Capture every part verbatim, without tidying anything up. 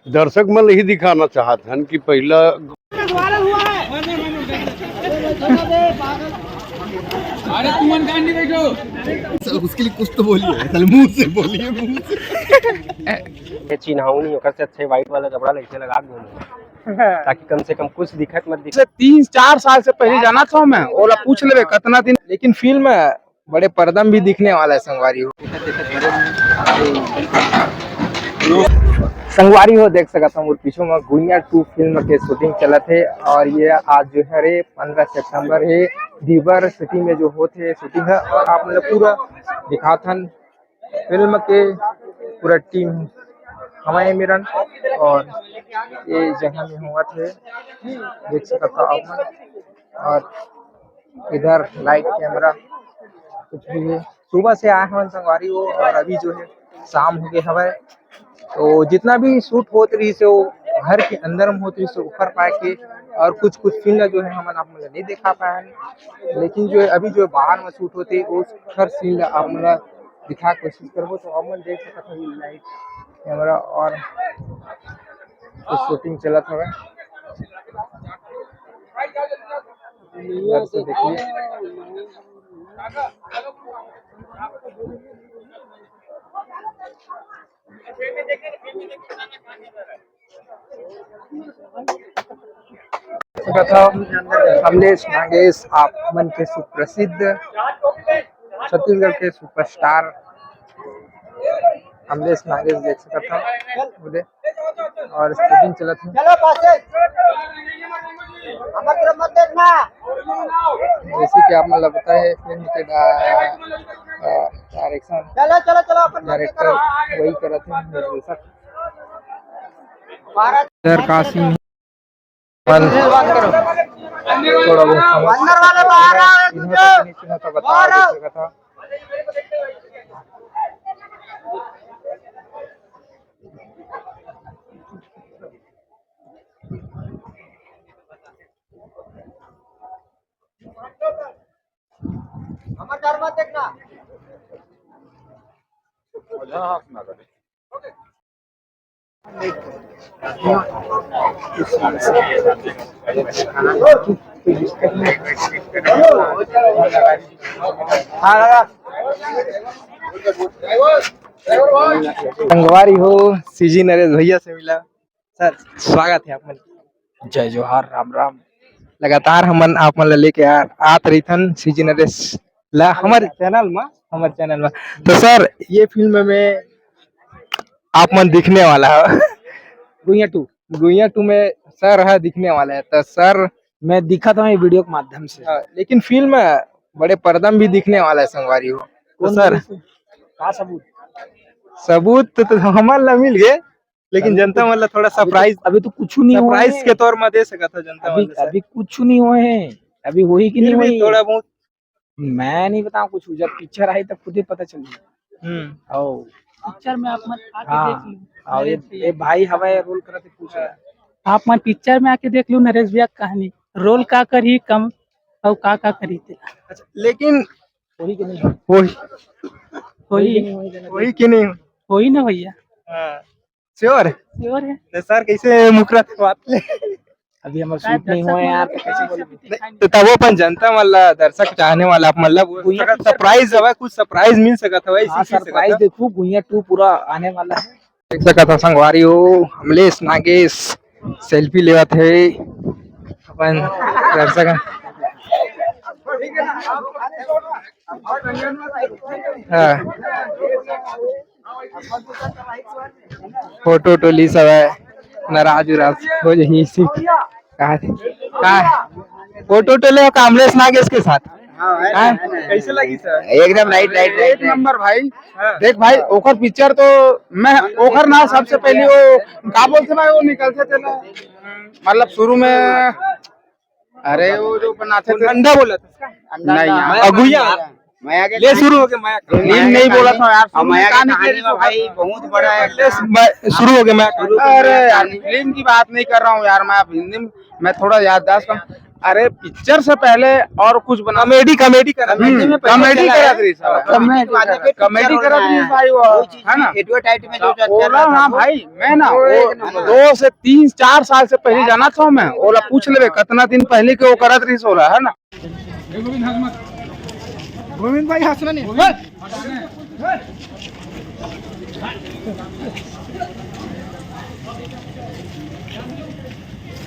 दर्शक मन यही दिखाना चाहत हन कि पहला उसके लिए कुछ तो बोलिए, साले मुंह से बोलिए, मुंह से। ये चिन्हाऊ नहीं, ओकर से अच्छे व्हाइट वाला कपड़ा लेके लगा दूंगा, ताकि कम से कम कुछ दिखत मत दिखे। तीन चार साल से पहले जाना था मैं, ओला पूछ लेबे कितना दिन, लेकिन फिल्म बड़े पर्दा में भी दिखने वाला है संगवारी हो। संगवारी हो, देख सकत हव मोर पीछू में गुइया टू फिल्म के शूटिंग चलत हे और ये आज जो है रे पंद्रह सितंबर हे, दीबर सिटी में जो होत हे शूटिंग है और आप मतलब पूरा दिखात हन फिल्म के पूरा टीम हमारे मेरन और ये जगह में होवत हे, देख सकत हव आप मन। और इधर लाइट कैमरा कुछ भी है। सुबह से आए हवन संगवारी हो और अभी जो है शाम हो गए हवय। तो जितना भी शूट होत रहिस हे वो घर के अंदर में होत रहिस हे, ऊपर पाए के और कुछ कुछ सीन ला जो है हमन आप मन ला नहीं दिखा पाए हन, लेकिन जो है अभी जो बाहर में शूट होते वो हर सीन ला आप मन ला दिखा के कोशिश करबो। तो आप मन देख सकत हो लाइट कैमरा और कुछ शूटिंग चलत हवय। इधर से देखिए। कथा अमलेश नागेश, आप मन के सुप्रसिद्ध छत्तीसगढ़ के सुपरस्टार अमलेश नागेश देख सकत हव बोले और शूटिंग चलत हे। चलो पासे। हमर तरफ मत देखना। जैसे कि आप मन ला पता है फिल्म के डायरेक्शन चलो चलो चलो अपन मत डायरेक्टर करो। वही करत हे निर्देशक। भारत इधर का सीन है। थोड़ा बहुत समझ अंदर वाले बाहर आओ, एक दूसरे। चिन्ह तो बता बाहर आओ। देख सकत हव। हमार डर मत देखना। संगवारी हो, सीजी नरेश भैया से मिला। सर, स्वागत है आप मन। जय जोहार, राम राम। लगातार हमन आप मन ला लेके आ, आत रहिथन सीजी नरेश ला हमर चैनल मा, हमर चैनल मा। तो सर, ये फिल्म में आप मन दिखने वाला हो। गुइया टू। गुइया टू में सर है दिखने वाला है। तो सर, मैं दिखा था ये वीडियो के माध्यम से। हाँ, लेकिन फिल्म बड़े पर्दा में भी दिखने वाला है संगवारी हो। तो कौन सर, बोले से? का सबूत? सबूत तो, तो हमन ला मिल गए, लेकिन अभी जनता तो, मन ला थोड़ा अभी तो, सरप्राइज, अभी तो कुछ नहीं हुआ सरप्राइज है। के तौर में दे सकत हो जनता अभी, मन ला सर। अभी कुछ नहीं हुआ है, अभी वही की फिर नहीं भी हुई। थोड़ा बहुत। मैं नहीं बताऊँ कुछ, जब पिक्चर आई तब खुद ही पता चल जाए। हम्म। आओ। पिक्चर में आप मन आके हाँ, देख लो। आओ, ये, नरेश भैया। ये भाई हवा रोल करत हे, पूछ रहा है। आप मन पिक्चर में आके देख लो नरेश भैया के कहानी, रोल का करही कम और का का करही तेला। अच्छा, लेकिन वही कि नहीं? वही, वही। वही कि नहीं? वही ना भैया। हाँ। श्योर? श्योर है। तो सर, कैसे मुकरा थे बात ले? अभी हमारा शूट नहीं हुआ है यार, तो कैसे बोलेंगे? नहीं, तो तब वो अपन जनता वाला, दर्शक चाहने वाला आप मतलब वो गुइया सरप्राइज हवा, कुछ सरप्राइज मिल सकत हवा, हाँ, इसी से सरप्राइज। देखो, गुइया टू पूरा आने वाला है। देख सकत हो संगवारी हो, अमलेश नागेश सेल्फी लेवत हे अपन दर्शक। हाँ, फोटो वोटो ली सब है, नाराज उराज हो जाही इसी। का, का, फोटो वोटो ले का अमलेश नागेश के साथ? हाँ, कैसे लगी सर? एकदम राइट, राइट, एक राइट, राइट। नंबर भाई। हाँ। देख भाई, ओकर पिक्चर तो मैं, ओकर ना सबसे पहले वो का बोलते भाई, वो निकलते थे ना, मतलब शुरू में, अरे वो जो बनाते थे, अंडा बोला था उसका? नहीं, अंडा। अगुइया। मैं आगे ले, शुरू हो गया, मैं हिंदी नहीं बोला था यार, अब शुरू में मैं आगे कहानी कह कहानी रही में थी भाई, बहुत बड़ा है। ले, मैं शुरू हो गया, मैं शुरू हो गया, अरे मैं यार, कहानी। फिल्म की बात नहीं कर रहा हूँ यार, मैं अब हिंदी में, मैं थोड़ा याददाश्त कम। अरे पिक्चर से पहले और कुछ बना, कॉमेडी, कॉमेडी करत रहिस। हम्म, कॉमेडी करत रहिस, हाँ। कॉमेडी करत रहिस भाई वो, है ना? एडवर्टाइजमेंट जो चलत रहिस, हाँ भाई, मैं ना वो दो से तीन चार साल से पहले जाना था मैं, ओला पूछ लेबे कितना दिन पहले के वो करत रहिस ओला, है ना? गोविंद भाई हंसना नहीं।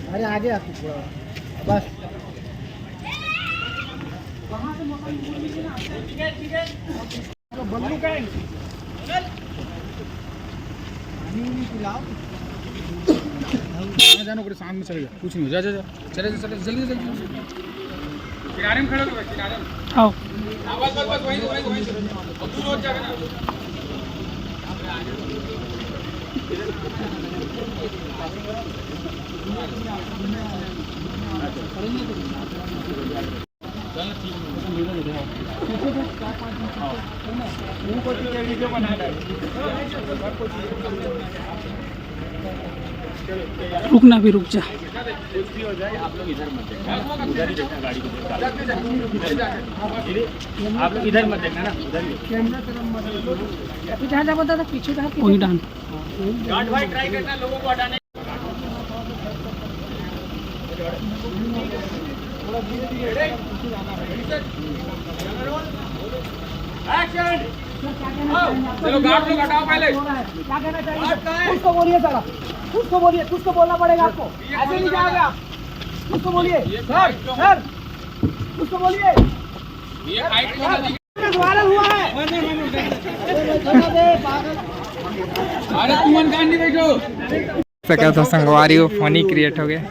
अरे आगे आ तू थोड़ा, बस। बल्लू का है। पानी उनी पिलाओ। कहाँ जाना, ओकरे सामने चले जा, कुछ नहीं हो, जा, जा, जा, चले जा, चले, जल्दी, जल्दी, जल्दी। किनारे में खड़े हो, किनारे में। आओ। हाँ, बस, बस, बस, वहीं, वहीं, वहीं। अब दूर हो जाएगा ना। रुकना भी रुक जा। आप लोग इधर मत देखना ना, उधर ही। पीछे हट जा, पीछे हट। वही डाल। चलो, गार्ड लोग हटाओ पहले। क्या कहना चाहिए? कुछ तो बोलिए सर, कुछ तो बोलिए, कुछ तो बोलना पड़ेगा आपको। ऐसे नहीं जाओगे आप। कुछ तो बोलिए सर, सर, कुछ तो बोलिए। वायरल हुआ है। अरे तुम अनकान नहीं बैठो। सका था संगवारी, वो फनी क्रिएट हो गया।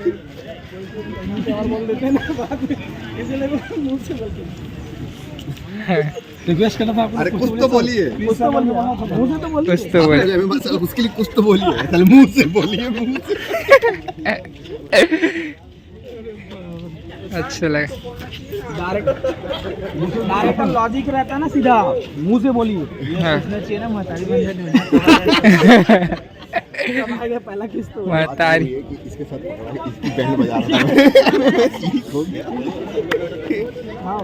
रिक्वेस्ट करना था आपको। अरे कुछ तो बोलिए। कुछ तो बोलिए। कुछ तो बोलिए। अरे मैं बस उसके लिए कुछ तो बोलिए, साले मुंह से बोलिए, मुंह से। अच्छा लगा। डायरेक्ट, डायरेक्ट लॉजिक रहता ना सीधा, मुंह से बोलिए। हाँ। इसमें चाहिए ना महतारी बन जाए। पहला किस्त तो महतारी। ये कि इसके साथ पकड़ा है, इसकी बैंड बजा रहा था। ठीक हो गया। हाँ।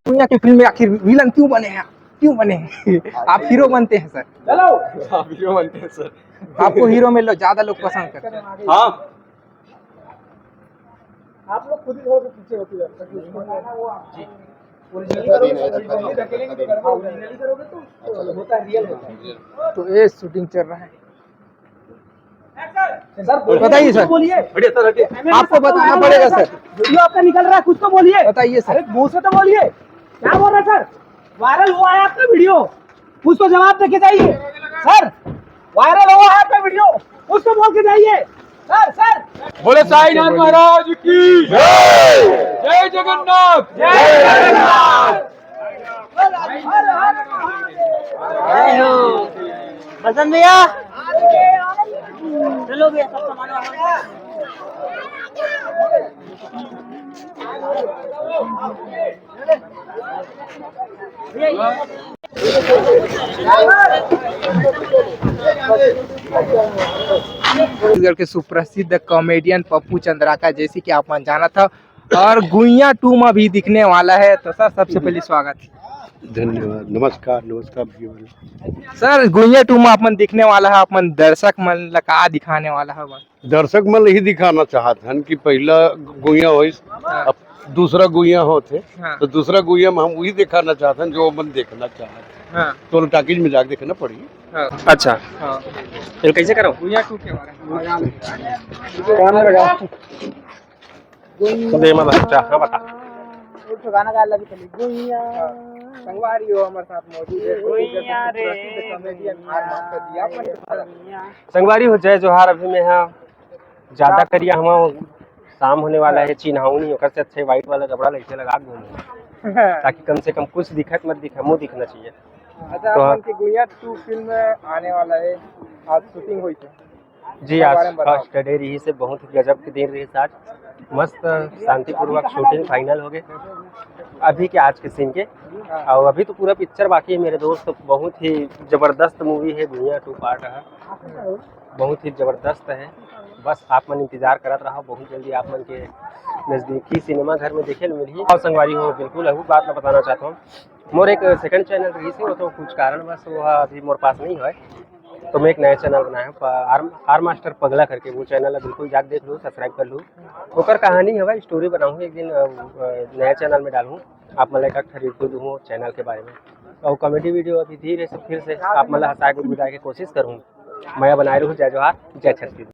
दुनिया की फिल्म में आखिर विलन क्यों बने हैं, क्यों बने हैं? आप हीरो बनते हैं सर। चलो। आप हीरो बनते हैं सर। आपको हीरो में लो, ज्यादा लोग पसंद करते हैं। हाँ। आप लोग खुद ही थोड़ा सा पीछे होते जाते हैं। जी। ओरिजिनल करोगे तो ओरिजिनल, अकेले नहीं करोगे, ओरिजिनल ही करोगे तो होता है, रियल होता है। तो ये शूटिंग चल रहा है। सर, बताइए सर। बोलिए। बढ़िया सर, हटिए। आपको बताना पड़ेगा सर। वीडियो आपका निकल रहा है, कुछ तो बोलिए। बताइए सर। अरे, मुंह से तो बोलिए। क्या बोल रहा है सर? वायरल हुआ है आपका वीडियो, कुछ तो जवाब देके जाइए सर। वायरल हुआ है आपका वीडियो, कुछ तो बोल के जाइए सर। सर, बोले साईनाथ महाराज की जय। जय जगन्नाथ। जय जगन्नाथ। बसंत भैया, चलो भैया, सब सामान वामान। छत्तीसगढ़ के सुप्रसिद्ध कॉमेडियन पप्पू चंद्राकर, जैसे कि आप मन जानत हव, और गुइया टू में भी दिखने वाला है। तो सर, सबसे पहले स्वागत। धन्यवाद। नमस्कार, नमस्कार भैया। सर, गुइया टू में आप मन दिखने वाला है, आप मन दर्शक मन ला का दिखाने वाला है? दर्शक मन यही दिखाना चाहत हन कि पहला गुइया होइस, हाँ। अब दूसरा गुइया होत हे, हाँ। तो दूसरा गुइया में हम वही दिखाना चाहत हन जो मन देखना चाहत। हाँ। तो टॉकीज में जाके देखना पड़ी। हाँ। अच्छा। हाँ। फिर कैसे करो? गुइया टू के बारे में। काम लगा। दे मतलब, अच्छा, हाँ, बता। एक ठो गाना गाए लगी चली, गुइया। हाँ। संगवारी हो हमारे साथ मौजूद है, गुइया रे, प्रसिद्ध कॉमेडियन गुइया, आर मास्टर जी, आप मन के गुइया। संगवारी हो, जय जोहार। अभी मैं यहाँ ज्यादा करिया हवा, शाम होने वाला है, चिन्हाऊ नहीं, ओकर से अच्छे व्हाइट वाला कपड़ा लेके लगा घूमो, ताकि कम से कम कुछ दिखत मत दिखे, मुंह दिखना चाहिए। अच्छा, तो आप मन के गुइया टू फिल्म आने वाला है, आज शूटिंग हुई थी। जी, आज फर्स्ट डे रही से बहुत ही गजब के दिन रही आज। मस्त शांतिपूर्वक शूटिंग फाइनल हो गए अभी के आज के सीन के। हाँ। और अभी तो पूरा पिक्चर बाकी है मेरे दोस्त, बहुत ही जबरदस्त मूवी है, गुइया टू पार्ट है, बहुत ही जबरदस्त है। बस आप मन इंतजार करत रहो, बहुत जल्दी आप मन के नजदीकी सिनेमा घर में देखे ल मिलही। अउ संगवारी हो, बिल्कुल अहू बात ला बताना चाहत हूँ, मोर एक सेकंड चैनल रहिस हे, वो तो कुछ कारणवश वो ह अभी मोर पास नहीं हवय, तो मैं एक नया चैनल बनाए हूँ, प-, आर, आर मास्टर पगला करके। वो चैनल ला बिल्कुल जाके देख लू, सब्सक्राइब कर लू। ओकर कहानी हवय, स्टोरी बनाहूँ एक दिन, अ, अ, नया चैनल में डालहूँ, आप मन ला एक ठन रिव्यू दूहूँ चैनल के बारे में। अउ कॉमेडी वीडियो अभी धीरे से फिर से आप मन ला हंसाए गुदगुदाए के कोशिश करहूँ। मया बनाए रहू। जय जोहार, जय छत्तीसगढ़।